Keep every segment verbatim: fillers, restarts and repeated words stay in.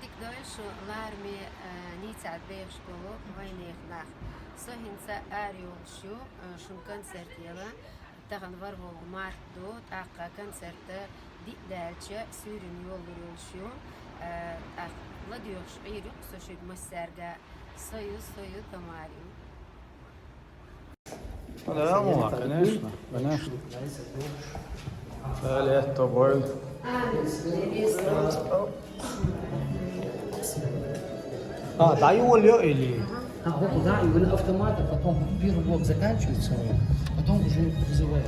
Дика дойла шун, лараме, э, нийсса бехаш болу вайнех нах. Со хӀинца ара йолуш ю, э, шун концерт яла. Тахан вара волу март ду, тӀаккха концерт диъ даьлча суьйрана йолалур йолуш ю. Э, тӀаккха ладоьгӀуш Ӏийр ю-кх со шуьга массаьрга. Союз, союз, Тамара ю. Да, ну, конечно, конечно. Далее, тобой. А, да, его лё или? А, вот, да, и он автомат, а потом первый блок заканчивается, потом уже вызывает.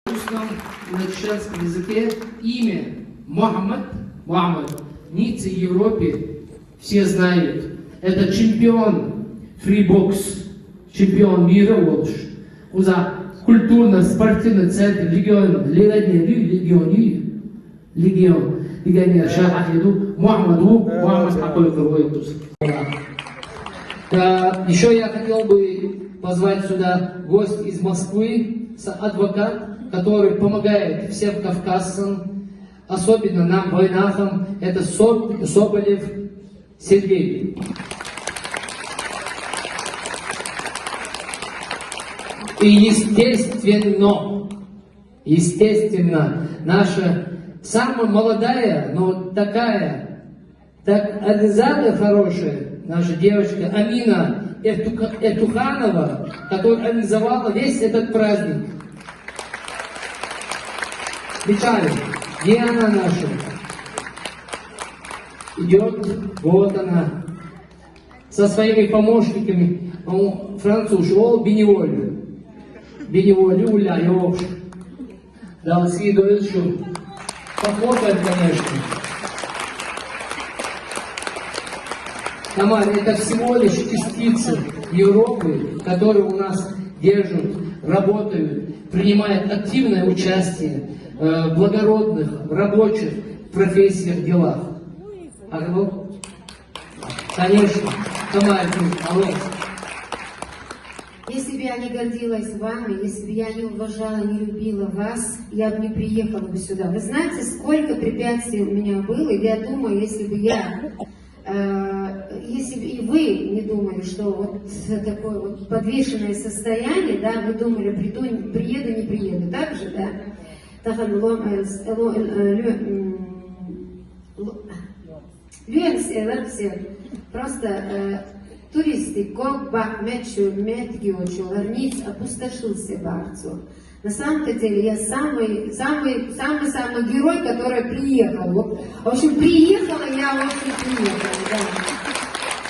Русском, на чеченском языке имя Мухаммад, Мухаммад, в Ницце, Европе все знают. Это чемпион фрибокс, чемпион мира волуш. Кхуза культурно-спортивный центр «Легион», «Легион», «Легион», «Легион», «Легионер» ша хьахеду, Мухаммад ву, Мухаммад хьакхойкхур вай кхуза. Да, еще я хотел бы позвать сюда гость из Москвы, с-, адвокат, который помогает всем кавказцам, особенно нам, вайнахам, это Соб-, Соболев Сергей. И естественно, естественно, наша самая молодая, но такая, так, организатор хорошая, наша девочка Амина Эртука-, Эртуханова, которая организовала весь этот праздник. Мечали, где она наша? Идет, вот она. Со своими помощниками, а он француз, ол биневоль. Биневоль, уля, ёш. Да, следующую. Похлопаем, конечно. Тамар, это всего лишь частицы Европы, которые у нас держат, работают, принимают активное участие, э, в благородных, рабочих профессиях, делах. Алло? Конечно. Тамар, алло. Если бы я не гордилась вами, если бы я не уважала, не любила вас, я бы не приехала бы сюда. Вы знаете, сколько препятствий у меня было? Я думаю, если бы я, э, если бы и Вы не думали, что вот такое вот подвешенное состояние, да, вы думали, приду, приеду, не приеду, так же, да? Тахан лом, э, с-, э, ло-, э, лё-, м, ло-, лёнс, э, лапсер. Просто, э, туристы, кок бак мечу, метгиочу, ларниц опустошился барцу. На самом-то деле я самый, самый, самый, самый герой, который приехал. Вот. В общем, приехала я, в общем, приехала, да.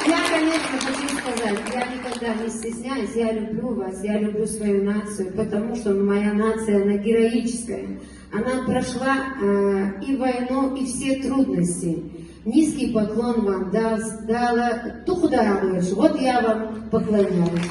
Я, конечно, хочу сказать, я никогда не стесняюсь, я люблю вас, я люблю свою нацию, потому что моя нация, она героическая. Она прошла, э, и войну, и все трудности. Низкий поклон вам дал, дала Тухуда Алуевич. Вот я вам поклоняюсь.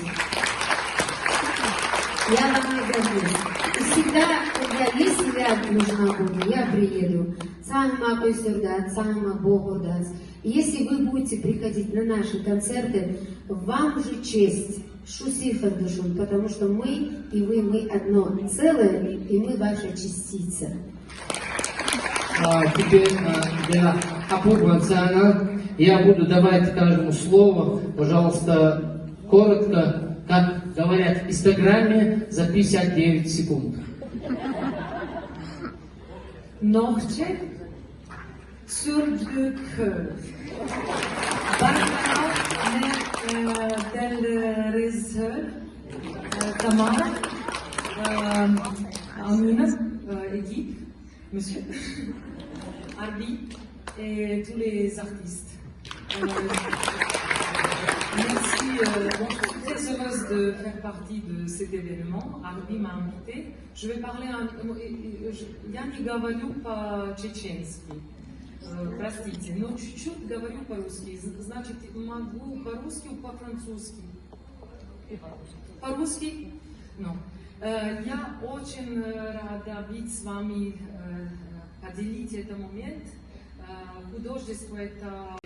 Я вам не горжусь. И всегда, когда, если я нужна буду, я приеду. Цаанма къуйсурдац, цаанма богурдац. И если вы будете приходить на наши концерты, вам же честь. Шуси хардушун, потому что мы и вы, мы одно целое, и мы ваша частица. А теперь, а, для Апурбанцана я буду давать каждому слово, пожалуйста, коротко, как говорят в Инстаграме, за пятьдесят девять секунд. Нохчи, Сюрдюк. Баркалла, э, Дел Рез, э, Тамара, э, Амина, э, Эдит, monsieur, Арби et tous les artistes. Euh, merci, euh, bon, je suis très heureuse de faire partie de cet événement. Арби ма инвитира. Je vais parler en, э, э, э, я не говорю по-чеченски. Э, простите, но чуть-чуть говорю по-русски. З-, значит, могу по-русски, по-французски. По-русски? Ну. Э, я очень, э, рада быть с вами, э, поделить этот момент. Э, художество это...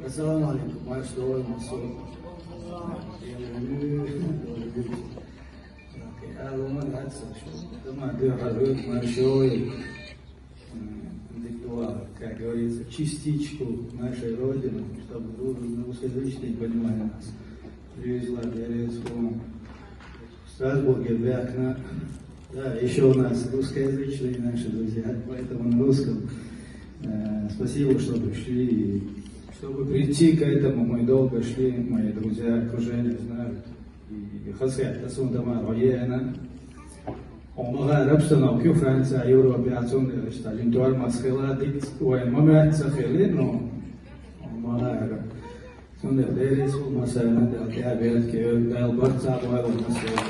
Ассаламу алейкум. Моё слово, моё слово. Окей. А, ну, мы рады, что там, а, две, а, две, мы ещё и, м, интеллектуалы, как говорится, частичку нашей Родины, чтобы ру-, русскоязычные понимали нас. Привезла Дерецкую. В Страсбурге, Бякна. Да, ещё у нас русскоязычные наши друзья, поэтому на русском. Э, спасибо, что пришли. И чтобы прийти к этому, мы долго шли, мои друзья, окружение знают. И хасхет, тасун тамар, оена. Омага обстановка Франция, Европа, ацун, э, Сталин туар Москва, дик, ой, момент сахели, но омага. Цундела Деррис хӀу масала дала тӀабиат кеврдал барт цхьа валун масала.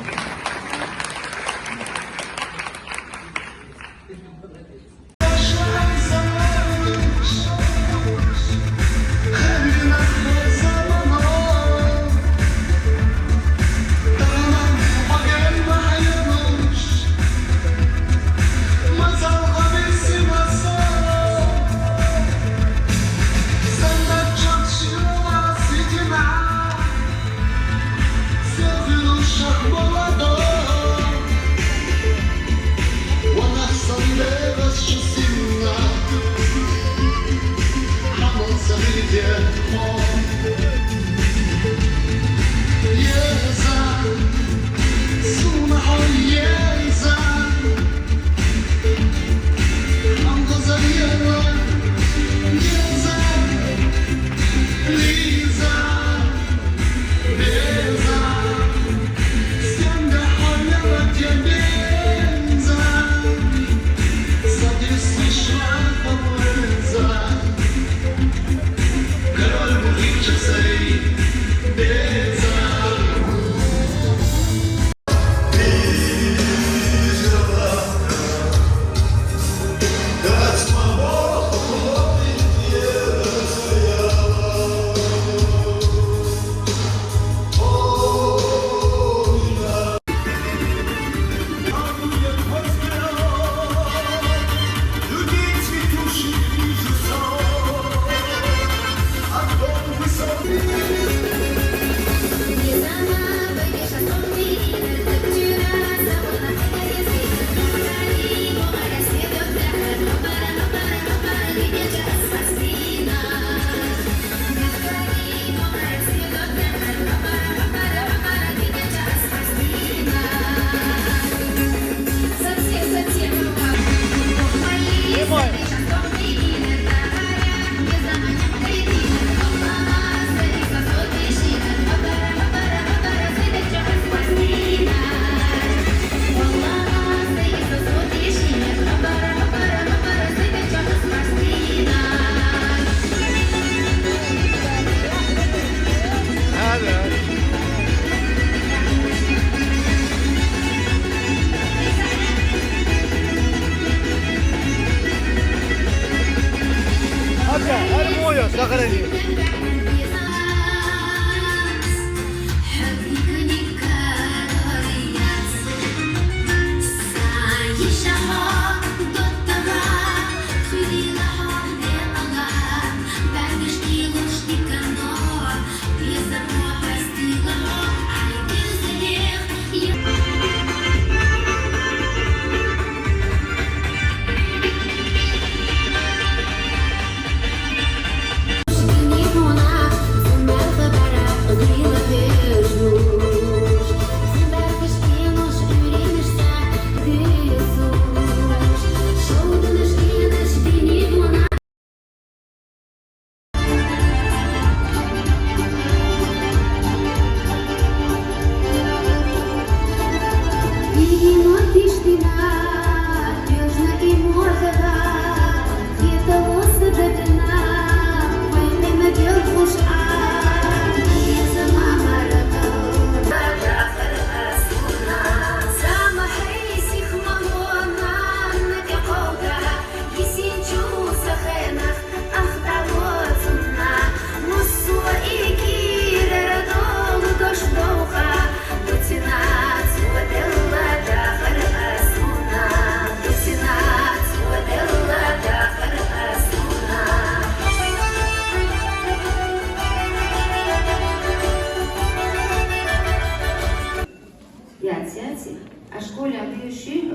Чего?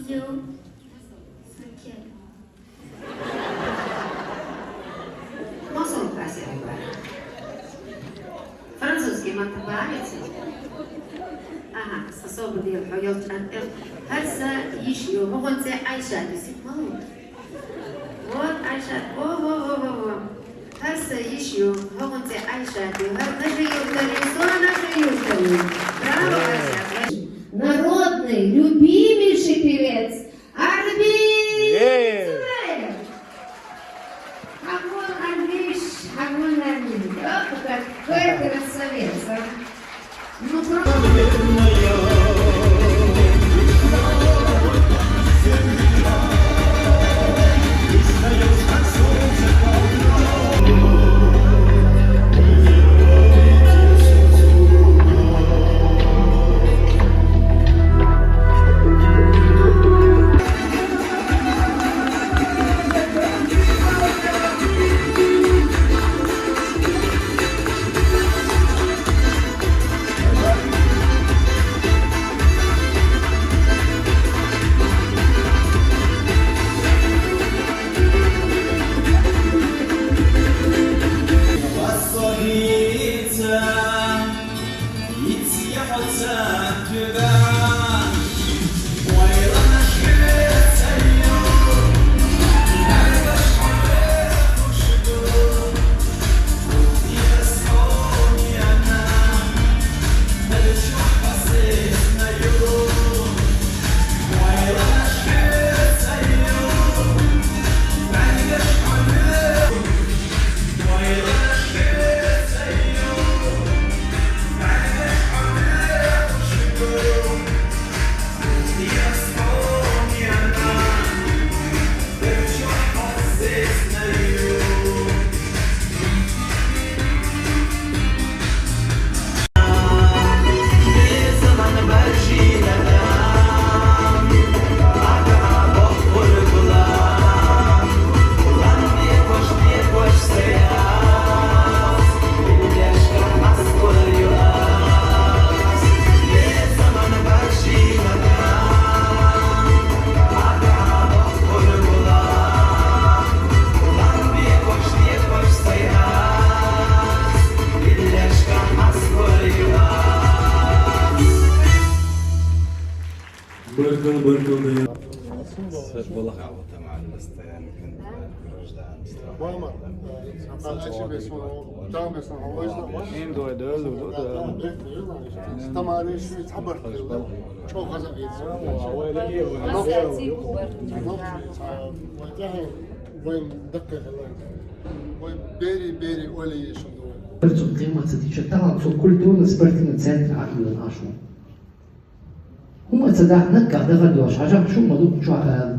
Ю. Мосол пасяба. Французский мата бавец. Ага, особо дел, хо ёлч ан эл. Хар са йиш ю, хогон це Айша, ты сик малу. Вот Айша, во, во, во, во, во. Хар са йиш ю, хогон це Айша, ты хар нажи ю, тали, со нажи ю, тали. Браво, Айша. Народный, любимейший певец Арбин Э. Цураев. Хавон Арбиш, хавон Арбиш. О, какой красавец, а. Ну, просто Быркыл, быркыл, да. Сэр, балах. Мама, э, Ин дой дой, дой, дой. Тамары ши хабар. Чо хаза гиз. Вай дакка. Вай бери, бери, оли шундой. Бир цу къимат дича таган цу культурно-спортивный центр а иван ашу. ХӀума ца дахьа наггахь дахар дош, хьажахь шу ма ду чохь ала.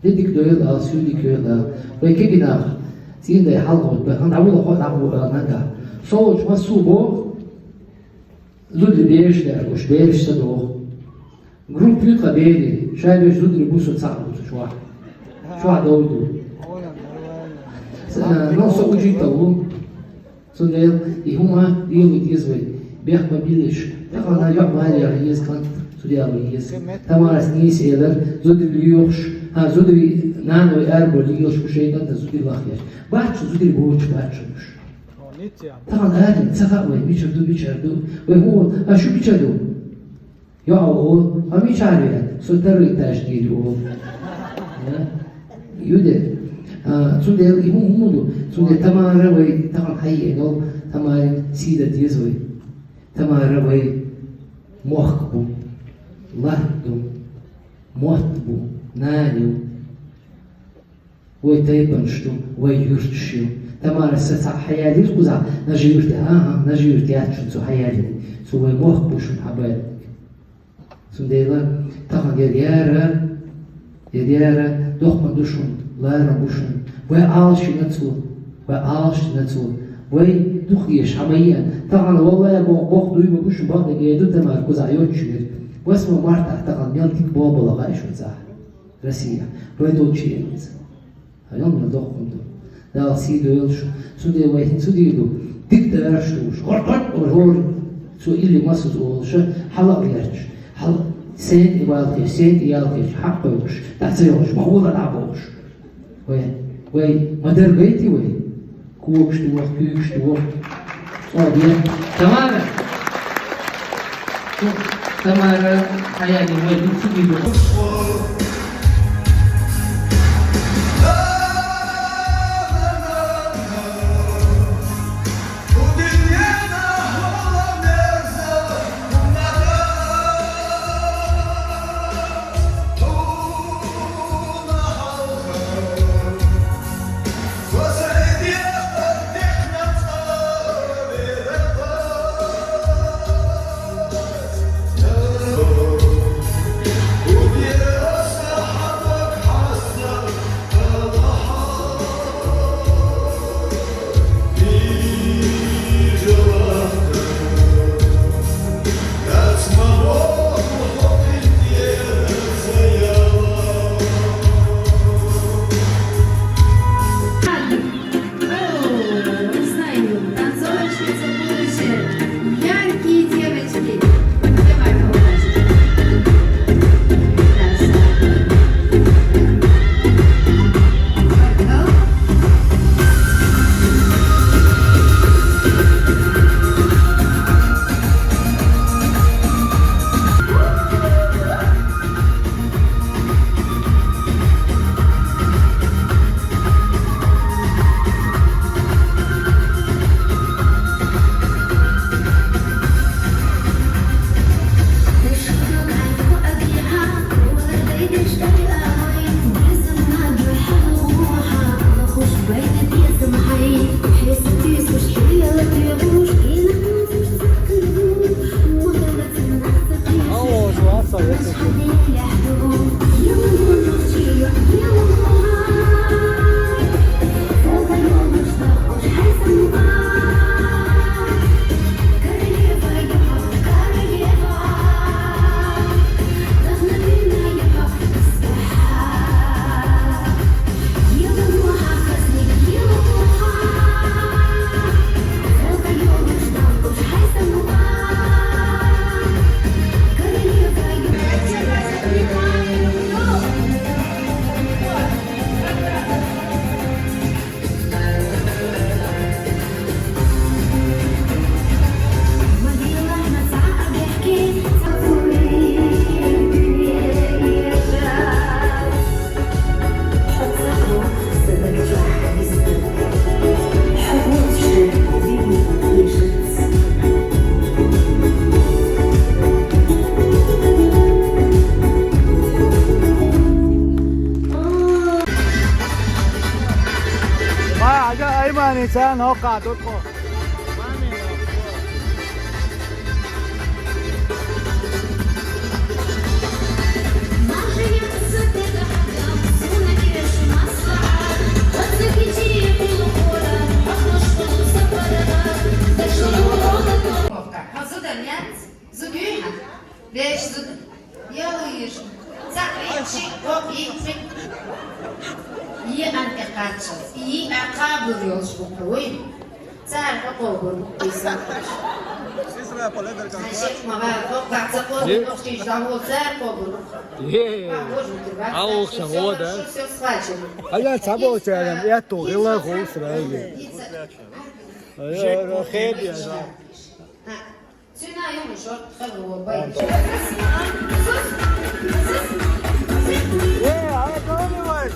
Де дика дойла ала, суьйдика йойла ала. Вай кегий нах, цӀийндай хьалхавойту, вай хӀан дӀавулла хо дӀаву ала наггахь. Со волчу массо а боху, зудри бераш лаьрхӀа уьш, бераш ца доху. Группа ю тхан берийн, шайбеш зудри бу со цхьаъ бу цу чохь. Чохь довду. С-, э, но со учитель ву. Цундела и хӀума лелийта еза вай, бехк ма биллиш. Тахана йоӀ Марьяна еза кхант, цу дела вай еза. Тамарас нийса элар, зудри лоьхуш, хьан зудри нана вай арабо лелаш шу шайган да зудри лахъеш. Бац шу зудри бохуш, бац шу уьш. Тахана аьлла, ца хаьа вай, мичара ду, мичара ду. Вай хӀун, а шу мичара ду? ЙоӀ олу, хьо мичара веана? Со второй этаж дийр ю олу. Да? Ю де. А, цундела и хӀун, хӀун ду? Цундела Тамара вай тахана хьайеана, Тамара сий дан деза вай. Тамара вай мохк бу, латта ду, мотт бу, нана ю. Вай тайпанаш ду, вай юьрташ ю. Тамара, сан цхьаъ хьаялийра кхузахь, Нажи-Юьрте, а, а, Нажи-Юьрте яц шуна цо хьаялийна. Цо вай мохк бу шуна хьабаьлла. Цундела тахана яра, яра, яра, доккха ду шуна, ларам бу шуна. Вай Ӏалашйина цо, вай Ӏалашйина цо. Вай дукха дезаш хьан ма еана. Тахана, валлай, боху, боху дуй ма бу шуна, бакъдерг ду, Тамара кхузахь йоцуш вира. Восьмого марта тахана мел дика болх бу хаьий шуна цхьа Россия. Вай долчу яц. Хьан йолмала доккха ду. Дала сий дойла шу. Цундела вай хӀинца цу дийр ду. Дика дараш ду уьш. ГӀор-гӀор-гӀор хӀора. Цо илли масаза олуша, хьала а гӀерташ. Хьала. Сен и валхе, сен и ялхе, хьакхойкхуш, дӀа ца йолуш, ма гӀолара Ӏа бохуш. Вай, вай, ма даргайти вай. Когаш доху, куьйгаш доху. О, бе. Тамара! Тамара, хьаяни вай, дукха ду. О, не знаю, танцовщица будущая. Яркие девочки. Давай, Вовочка. Хорошо. Пойдём. Ма, ага, ай, мани, ца, но, ка, тут, ко. Хьо зуда яц? Зуда юй хьан? Вешан зуда. Яло еза. Цхьаъ, шиъ, кхоъ, йиъ, пхиъ. Йиъан тӀе кхаччалц. Йиъ а кхабар йолуш бу-кх вай. Цара хьо кхобур бу-кх, кхийса. Сан шиъ ма вара, кхоъ ца кхобур бу-кх, шиъ дӀагӀо, цара кхобур бу-кх. Е. Ма, вожа витир вац, Аллах ша, шо, вода. Шо, шо схвачили. Ала ца бо царам, я то, гила гол сразу. Йица. Ай, ай, ай, хеб я, да. Цуьнан юкъа шорта хала вон бай. Э, ай, Тони вай!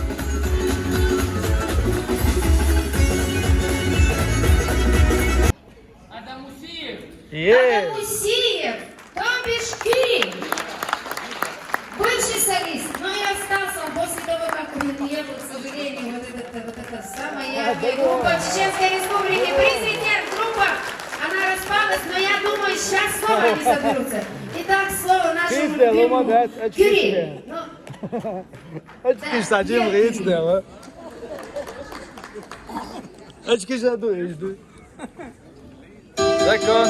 Адам Усиев. Э. Адам Усиев, то бишь Кюри. Бывший солист, но и остался он после того, как у меня не было, к сожалению, вот этот, вот это самая яркая группа Чеченской Республики, «Президент» группа. Она распалась, но я думаю, сейчас снова они соберутся. Итак, слово нашему любимому Кюри. Ну, да, Кюри. Ачкиш саджим гыц дева. Ачкиш аду эжду. Закон.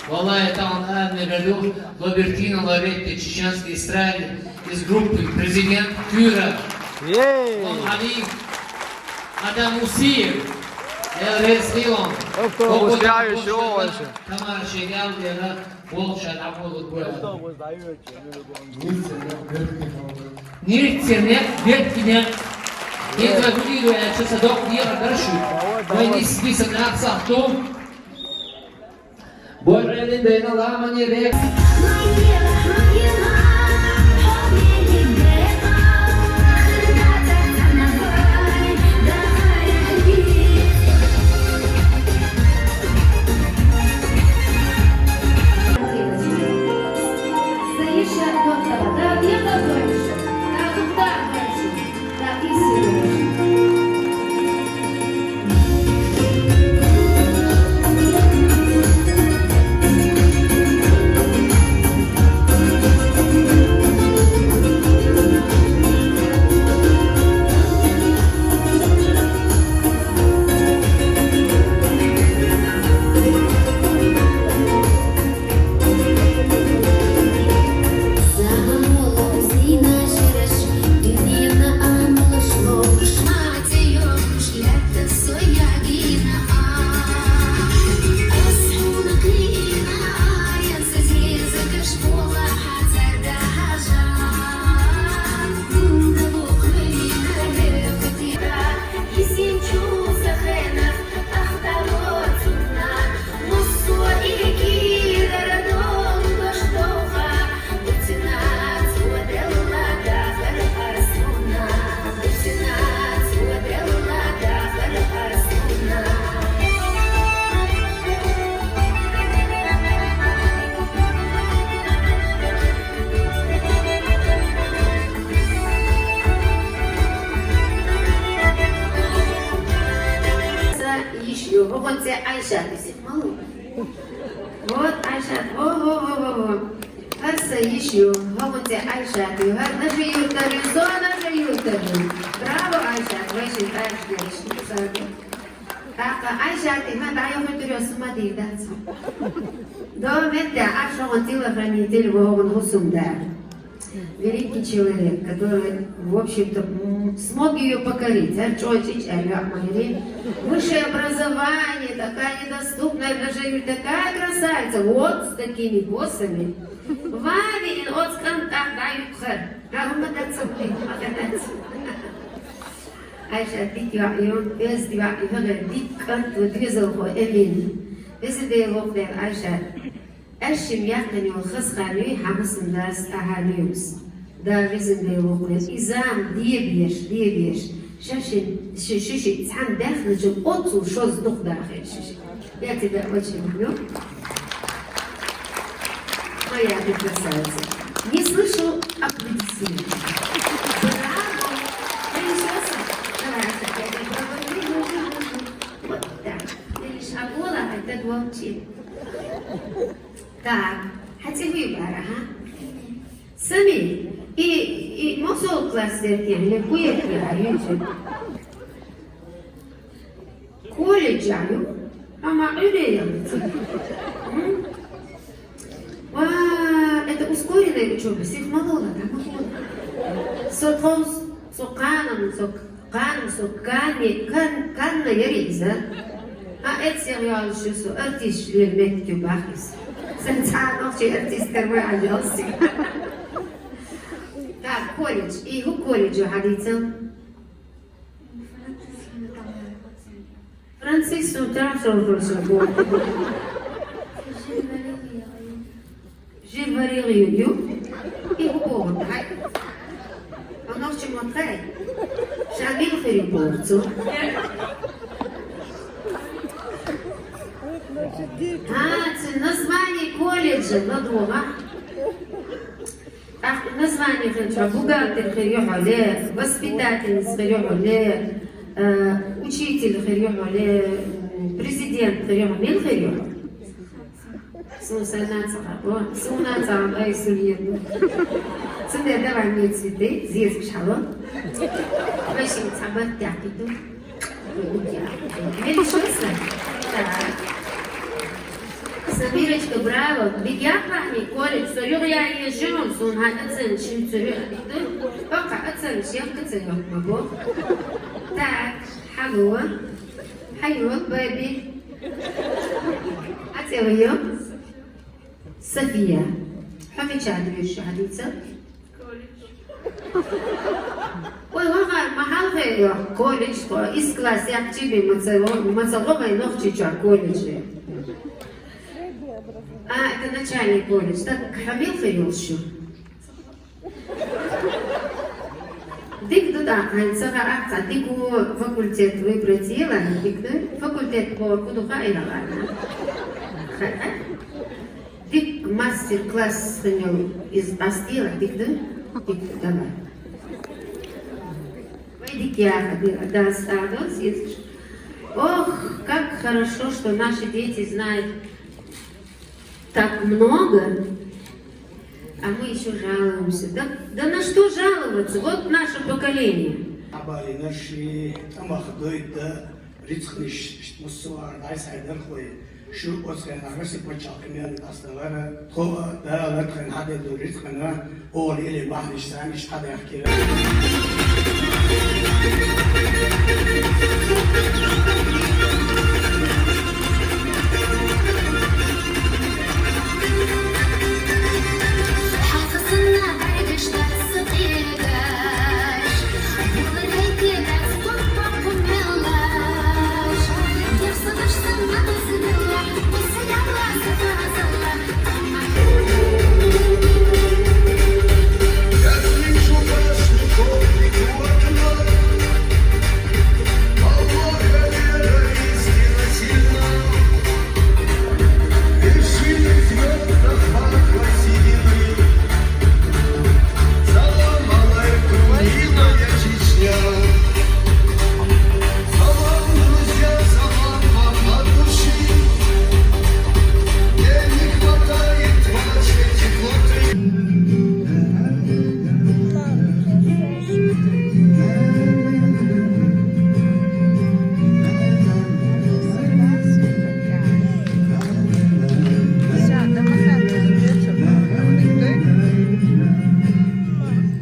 Валлахи, это он, а, на году Лабертино Лоретти, чеченский эстрадник из группы «Президент Кюра». Ей! Он Али Адамусиев. Я рестлер. Оп, то, Ого, вот я там ещё больше, больше. Тамара Шегалдера, больше, она будет. Нихтер нет, вертер нет. Ин ца гуди ду, я часа док дира даршу. Вай нис, нис ан арса хту. Бой элин бейна ламани рек. Иши ю, гьугъунцӀе Айшат, исик малу. Вот Айшат, во, во, во, во, во. Гьар са иши ю, гьугъунцӀе Айшат ю, гьар нажи юртар ю, со нажи юртар ю. Браво, Айшат, вай ши тӀайш гериш, саби. ТӀаккха Айшат, гьа, дӀайохуй тур ю, сума дир дац. До метте, аш гьугъун телохранитель, гьугъун гъусумдар. Великий человек, который, в общем-то, м, смог её покорить. Ар чӀочӀичӀ, ар ваъ майри. Высшее образование, такая недоступная, даже такая красавица. Вот с такими косами. Вави ин оцкъан тӀакъ даюкхар. Ар гьума дацамли, ма дацамли. Айшат дик ваъ ю, везди ваъ ю, гьанна дик кӀант ва дезалхо Эмин. Везде лукъдер Айшат. Аш шим якъин ю хасхари гьамусун дас агьалиюс. Да везин бе лукъдер. Изам диеб еш, диеб еш. Шашин, ши-, шиши, цхьан дахначун оцу шоз дух дахе шиши. Я тебя очень люблю. Моя ты красавица. Не слышу аплодисментов. Браво! Хорошо. Давай, давай, давай, давай. Вот так. Ты лишь около, а так молчи. Так, хӀацӀи гьуй бара, гьа? Сами, и, и мосол класс дерти, яни, куерти, а, юнчи. Колледж, а, ю? Ама гӀуре ялци. М? Ва, это ускоренная учёба, сих малола, да, малола. Со тхос, со къанам, со Къан со кани, кан, канна яри иза. А эцсигъ ял шу со артист лер метки бахис. Сан цан охчи артист кармай аялси. Так, колледж. И ху колледж хадица? Франциск султан султан султан. Жив варигъ ю, ю. И убогъ, гьай. Анахчи матрай. Шамил хири борцу. А, це название колледжа, надолго. А, название хири, бухгалтер хири хуле, воспитательница хири хуле, э, учитель хири хуле, м, президент хири хуле, мел хири хуле. Сун сай нацара, о, сун нацара, ай, сун еду. Сун де давай мне цветы, зиз шало. Вай шин цабат тякиду. Мели шуса? Так. Самирочка, браво! Дика яхар хьа колледж, со юха яа езаш я хьона, суна хьа оценка шимма ца хьоахаду. Хьо кхы оценка шех ца хьоахаду. Так, хьалуа. Хьайола, Бэби. Хьа цӀи ва йо? София. Хьо мича дувцаш я, хьадийца? Ой, вахар, ма хьалха йоах колледж, тхо исс класс яьккхача бе ма ца гӀо-, ма ца гӀо вай Нохчийчоа колледж. А, это начальный колледж. Так, хьо мел ха йолаш я? Дика ду тӀаккха, хьайна ца хаьа, цхьа дика факультет выбрать е, дика ду. Факультет бохар фу да хаьий хьона? Хаьий? Дика мастер-класс хинна йола из къастийла, дика ду? Дика ду, давай. Вай дика яха, дика, да, стадос из. Ох, как хорошо, что наши дети знают так много, а мы ещё жалуемся. Да, да на что жаловаться? Вот наше поколение. Абаринаш, тамах дойда, рицкъанаш муссавар, дай сайдар хой. Шу оцхен аргаси пачалкъ мел аславара, тхо Дала тхен хьадер ду рицкъана, ола или бахьанаш саниш хьадахкира.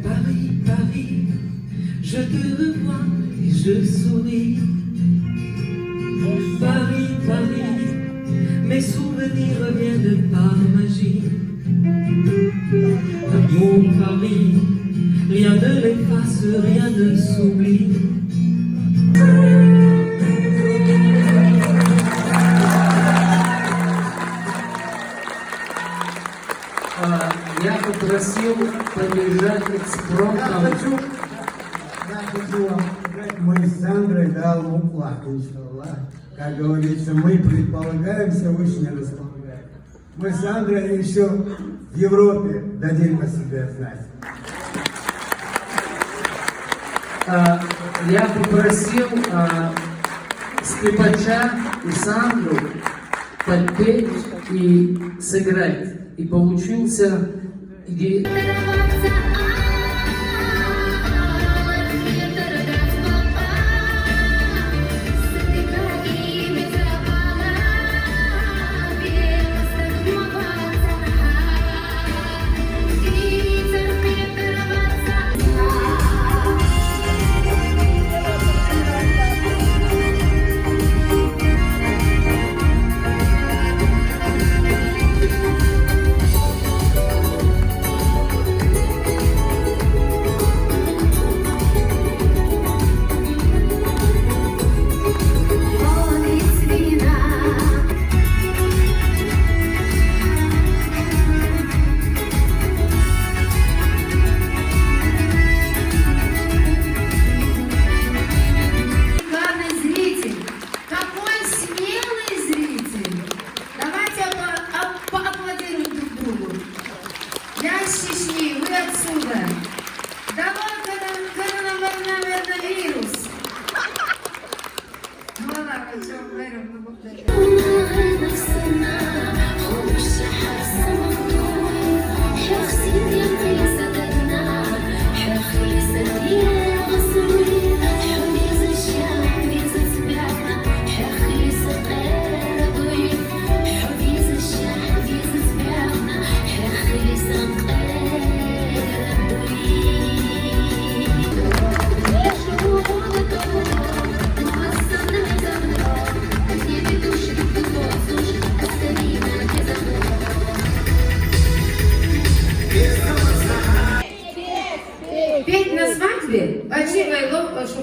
Paris, Paris, je te revois et je souris. Paris, Paris, mes souvenirs reviennent par magie. Mon Paris, rien ne l'efface, rien ne s'oublie. А, я попросил побежать экспромтом. Я хочу, я хочу вам сказать, мы с Сандрой дал муклах, иншаллах. Как говорится, мы предполагаем, Всевышний располагает. Мы с Сандрой еще в Европе дадим о себе знать. А, я попросил, а, скрипача и Сандру подпеть и сыграть. И получился ги-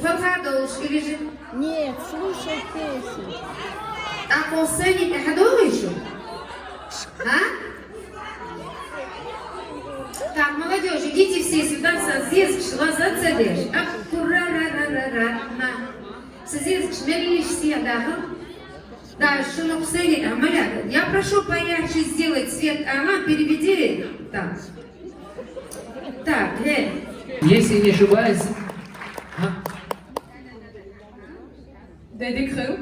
Салхадович, или же? Нет, слушай песню. А по сцене ты ходовый еще? А? Так, молодежь, идите все сюда, сазез, шла за цедеш. А, кура ра ра ра ра на. Сазез, шмелиш сия даха. Да, шунок сцене, а, моя. Я прошу поярче сделать свет, ага, переведи. Так. Так, э. Если не ошибаюсь, а, Дедик Хыл.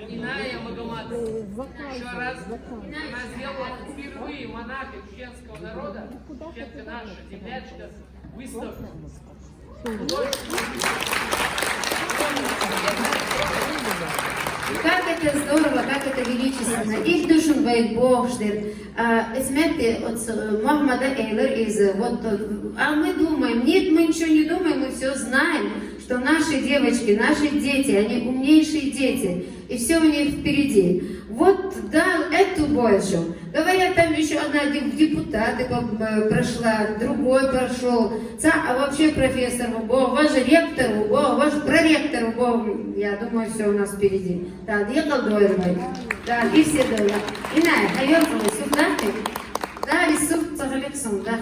Иная Магомадова. Еще раз. Она сделала впервые в анализе чеченского народа, чеченка наша, землячка, выставку. Как это здорово, как это величественно. Их душин вайт бохшдер. А, эсметте, вот, э, Мухаммада Эйлер из, э, вот, э, а мы думаем, нет, мы ничего не думаем, мы все знаем, что наши девочки, наши дети, они умнейшие дети, и все у них впереди. Вот, да, это больше. Говорят, там еще одна деп- депутат, э, прошла, другой прошел. Ца, а вообще профессор, Бог, ваш ректор, Бог, ваш проректор, Бог. Я думаю, все у нас впереди. Да, декал дойрмай. Да, и все дойрмай. Иная, даем сухтахты. Да, и сух, сахалек сумда.